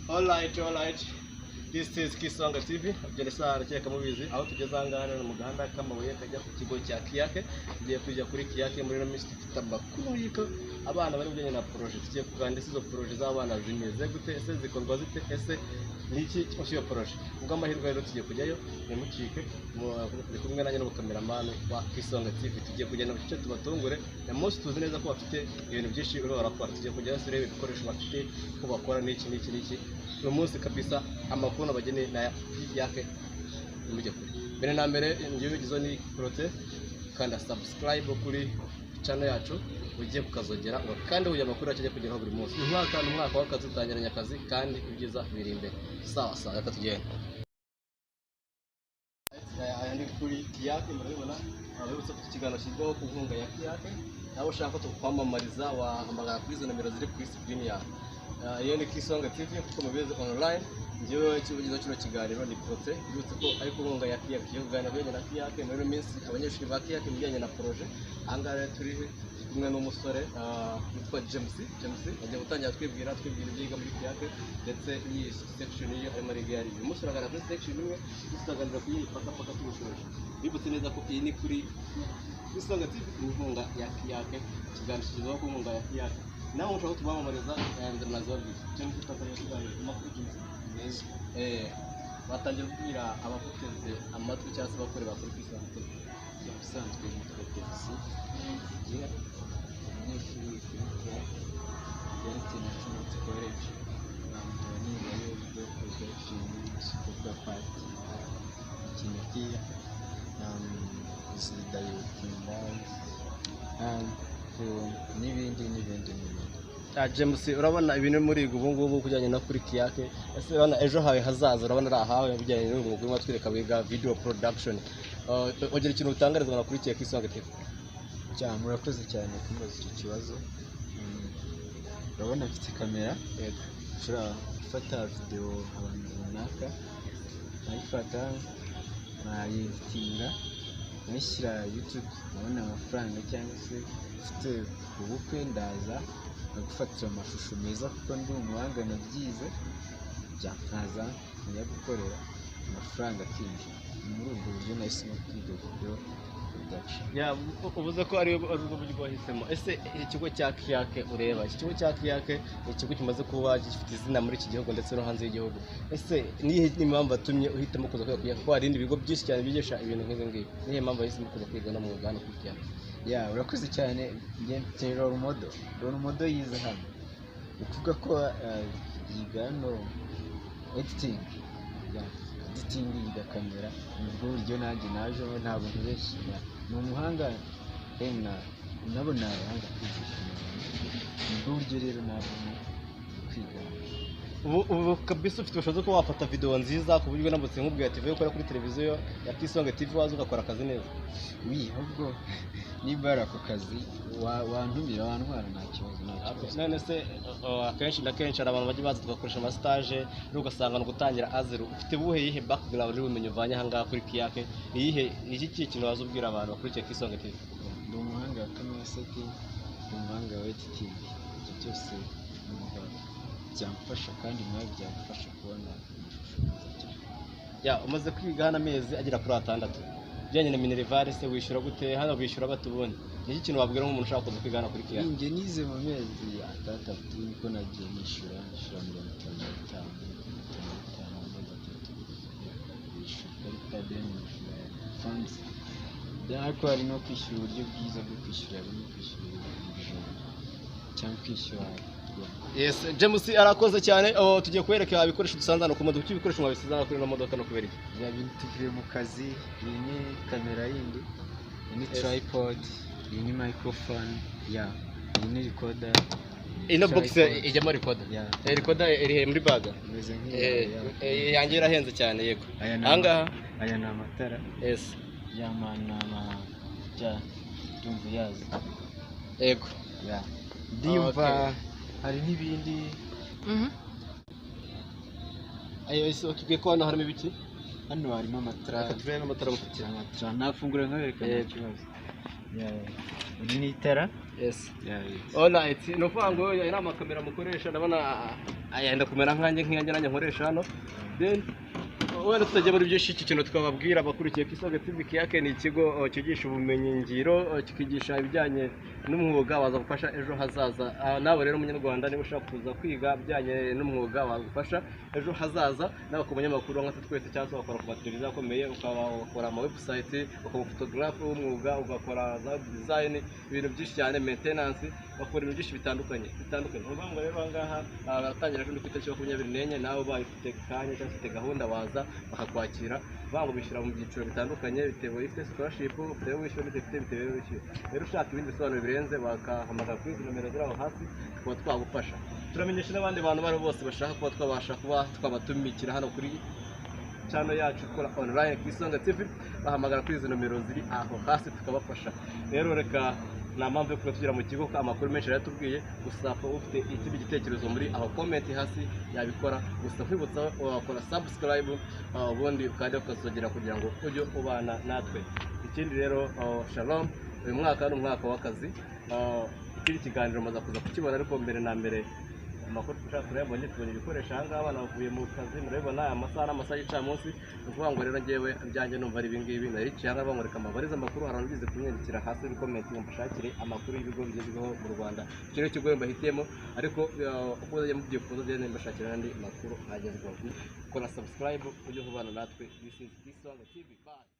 Alright, alright. This is Kisonga TV. Byaresa arakeka mubizi aho tugeze aha ngaha ni mu gahanda k'amabuye kajya ku kigo cya KIAC. Tugiye kujya kuri KIAC. Muri ino minsi dufite amakuru y'uko abana bari bijyanye na projet. Tugiye kuganira ese izo projet z'abana zimeze gute, ese zikorwa zite, ese ni iki iyo projet. Ubwo amahirwe rero tugiye kujyayo, ntimucike. Ndi kumwe nanjye n'umukameramani wa Kisonga TV. Tugiye kugenda mu gice tubatungure. Na munsi tuzi neza ko bafite ibintu byinshi bariho barakora. Tugiye kujyayo turebe ibikoresho bafite, ko bakora n'iki n'iki n'iki. Uyu munsi kabisa amakuru nabageneye ni aya KIAC, nimujye kure. Mbere na mbere ngewe bigizo ni Prote, kanda subscribe kuri channel yacu, ugiye kukazogera kandi uyu amakuru yacu ajya kugeraho buri munsi. Uyu mwaka ni umwaka w'akazi, utangiranye akazi kandi ibyiza biri imbere. Sawa sawa, reka tugende. Aya ni kuri KIAC, murabibona. Abibutsa ko iki kiganiro kishyirwaho ku nkunga ya KIAC. Nawe ushaka ko tukwamamariza wahamagara kuri izo nomero ziri kuri screen yawe. Iyo ni Kisonga TV kuko mubizi online. Njyewe kivugiza kino kiganiro ni Prote. Bibutse ko ari ku nkunga ya KIAC. Tugiye kuganira ku bijyanye na KIAC muri ino minsi, abanyeshuri ba KIAC mu bijyanye na projet. Aha ngaha rero turi kumwe n'umusore witwa James. James agiye gutangira twibwira ibyo yiga muri KIAC ndetse n'iyi section iyo arimo ariga iyo ari. Uyu munsi turaganira kuri section imwe, tuzaganira ku yindi paka paka tubushoje. Bibutse neza ko iyi ni kuri Isonga TV ku nkunga ya KIAC. Ikiganiro kigezweho ku nkunga ya KIAC. Nawe ushaka kutubamamariza nzira nazibabwiye. James, tutatangira tuganira ku makuru, James. Meza. Batangira kubwira abaguteze amatwi cyangwa se bakorera kuri Kisonga TV. Ubusanzwe nitwa James, ngira umunyeshuri kuri KIAC, Kigali International College. Nkaba nigayo video production, kuvuga part ikintu kiya zidayitinga n'ibindi n'ibindi n'ibindi. James, urabona ibintu muri ubu ngubu kujyanye no kuri KIAC, ese urabona ejo hawe hazaza urabona ari ahawe bijyanye n'uyu mwuga urimo twereka wiga video production? Ugira ikintu utangarizwa na kuri KIAC Isonga TV? Cyane, murakoze cyane kumbaza icyo kibazo. Urabona mfite kamera, nshobora gufata videwo abantu runaka, nkayifata, nkayeditinga, nkayishyira YouTube, nkabona amafaranga, cyangwa se mfite ubukwe ndaza nkagufatira amashusho meza kuko ndi umuhanga nabyize, nkaza nkayagukorera, amafaranga akinjira. Ni muri ubwo buryo nahisemo kwiga video production. Ya, uvuze ko ari ubwo buryo wahisemo. Ese iki kigo cya KIAC, ureba iki kigo cya KIAC ni ikigo kimaze kuba gifite izina muri iki gihugu ndetse no hanze y'igihugu, ese niyihe impamvu yatumye uhitamo kuza kwiga KIAC, kuko hari ibindi bigo byinshi cyane byigisha ibintu nk'ibi ngibi? Niyihe mpamvu wahisemo kuza kwiga no mwuga hano kuri KIAC? Ya, urakoze cyane. Njye mfite role model, role model yize hano, ni ukuvuga ko yiga hano editing, ya editing, yiga kamera. Ni ubwo buryo nanjye najemo, ntabwo nkubeshye. Ya, ni umuhanga then nabo ni abahanga kwigisha umuntu. Ni ubwo buryo rero najemo kwiga. Ubu kabisa ufite ubushobozi bwo kuba wafata video nziza ku buryo unamutse nkubwiye ati vuye ukora kuri televiziyo ya Kisonga TV waza ugakora akazi neza? Wi, ahubwo niba ari ako kazi wantumira wantwara, nta kibazo, nta kibazo. None se akenshi na kenshi hari abantu bajya baza tugakoresha amastage rero ugasanga ni ugutangira à zéro. Ufite buhe yihe background y'ubumenyi uvanye aha ngaha kuri KIAC? Iyihe iki kihe kintu waza ubwira abantu bakurikiye Kisonga TV? Ndi umuhanga wa camera setting, ndi umuhanga wa editing. Ibyo byose numva byamfasha kandi nawe byagufasha kubona amashusho meza cyane. Ya, umaze kwiga hano amezi agera kuri 6. Bijyanye na minerval se wishyura gute hano? Wishyura bate ubundi? Ni iki kintu wabwira nk'umuntu ushaka kuza kwiga hano kuri KIAC? Njye nize mu mezi 6, niko nagiye nishyura 55, 55 amezi 3, wishyura ikarita, then wishyura funds. Ariko hari no kwishyura, uburyo bwiza bwo kwishyura, harimo kwishyura 100,000 cyangwa kwishyura, yeah. Yes, James arakoze cyane. Oh, tugiye kwereka ibikoresho dusanze hano ku modoka. Kuki ibikoresho mwabisize hano kuri ino modoka no kubera iki? Bya bintu tuvuye mu kazi. Iyi ni kamera yindi, iyi ni tripod, iyi ni microphone, ya, iyi ni recorder. Ino box Tripod. ijyamo recorder? Ya. Recorder iri muri bag. Imeze Eh, nk'iya yanjye irahenze cyane, yego. Aya ni Aha ngaha? Aya ni amatara. Ya ma ni ama ya, ndumva uyazi. Yego. Ya, ndumva hari n'ibindi. Ayo ese utubwiye ko hano harimo ibiki? Hano harimo amatara. Reka turebe n'amatara mufite. Amatara nafungura nkabereka, nta Yego. kibazo. Ya, iri ni itara. Yes. Yeah. Alright, ni ukuvuga ngo aya ni amakamera mukoresha, ndabona ayenda kumera nkanjye, nk'iyanjye nanjye nkoresha hano. Then wenda tutajya muri byinshi, iki kintu twababwira abakurikiye Kisonga TV, KIAC ni ikigo cyigisha ubumenyingiro, kikigisha ibijyanye n'umwuga waza gufasha ejo hazaza. Nawe rero umunyarwanda, niba ushaka kuza kwiga ibijyanye n'umwuga wagufasha ejo hazaza, nawe ku munyamakuru nka twese, cyangwa se wakora ku mateleviziyo akomeye, ukaba wakora ama website, ukaba photographe w'umwuga, ugakora za web design, ibintu byinshi cyane, maintenance, bakora ibintu byinshi bitandukanye bitandukanye. Ni ukuvuga ngo rero aha ngaha baratangira ejo ku itariki 24. Nawe ubaye ufite kanya cyangwa ufite gahunda, waza bakakwakira. Bavuga ngo bishyura mu byiciro bitandukanye, bitewe ifite scholarship, bitewe wishyura, n'idafite, bitewe wishyura. Rero ushaka ibindi bisobanuro birenze, bakahamagara kuri izi nomero ziri aho hasi, tukaba twagufasha. Turamenyesha n'abandi bantu abo ari bo bose bashaka kuba twabasha kuba twabatumikira hano kuri channel yacu ikora online ku Isonga TV, bahamagara kuri izi nomero ziri aho hasi tukabafasha. Rero reka, nta mpamvu yo kuba tugera mu kigo ko amakuru menshi yaratubwiye. Gusa ko ufite ikindi gitekerezo muri aho comment hasi yabikora. Gusa nkwibutsa, wakora subscribe, ubundi ukajya ukazogera kugira ngo ujye ubana natwe. Ikindi rero, shalom. Uyu mwaka ni umwaka w'akazi. Ikindi kiganiro maze kuza kukibona, ariko mbere na mbere amakuru dushaka turayabonye, tubonye ibikoresho aha ngaha. Abana bavuye mu kazi, murabibona aya masaha ni amasaha y'icamunsi. Ni ukuvuga ngo rero ngewe ibyanjye numva ari ibingibi. Naricaye aha ngaha bamwereka amabariza amakuru. Hari abagize kumwandikira hasi muri comment ngo mbashakire amakuru y'ibigo bigezweho mu Rwanda. Icyo rero kigo mbahitiyemo, ariko uko muzajya mubyifuza ngende mbashakira n'andi makuru agezweho. Kora subscribe ujye ubana natwe. This is Isonga TV. Bye.